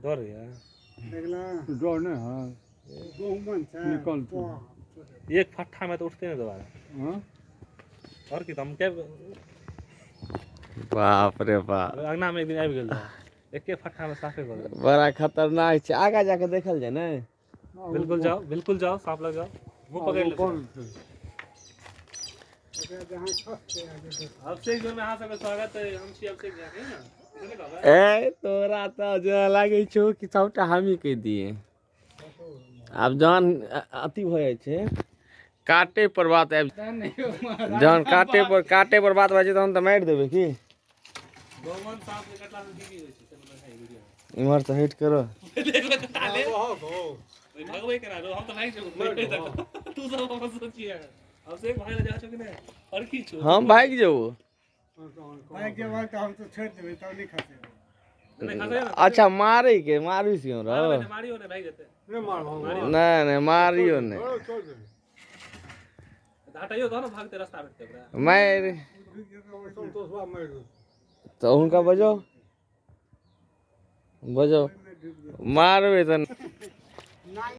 डर या डर नहीं है, निकल एक फट्ठा में तो उठते नहीं दोबारा। और की हम क्या, बाप रे बाप, अंगना में एक दिन आबि गेल रहे, एके फट्ठा में साफे भऽ गेल। बड़ा खतरनाक छै, आगा जाके देखल जाय ने। बिल्कुल जाओ, बिल्कुल जाओ, सांप लग जाओ, मुंह पकड़ लो। अभिषेक जोन में अहाँ सबके स्वागत है। हम छी अभिषेक झा के ना। ए तोरा तऽ जेना लागै छौ कि सबटा हमही कहि दिए। आब जहन अथी भऽ जाइ छै काटे पर बात आबि, जहन काटे पर बात भऽ जाइ छै तहन तऽ मारि देबै की। गौवन सांप के कटला से की की होइ छै से बताइ वीडियो। इम्हर से हटि करो। भगबै केना रो, हम तऽ भागि जेबो। तू सब अपन सोचिए। अभिषेक भागि जाइ छौ कि नहि? और की छौ? हम भागि जेबो। भागि जेबै तऽ हम तऽ छोड़ि देबै, तब नहि खसेबै। अच्छा मारै के मारू छी हमरा? मारियो नहि, भागि जेतै। नहि नहि मारियो नहि, हटैयो तहन भागतै, रास्ता भेटतै ओकरा। मारि तऽ हुनका बजाउ बजाउ, मारबै तऽ।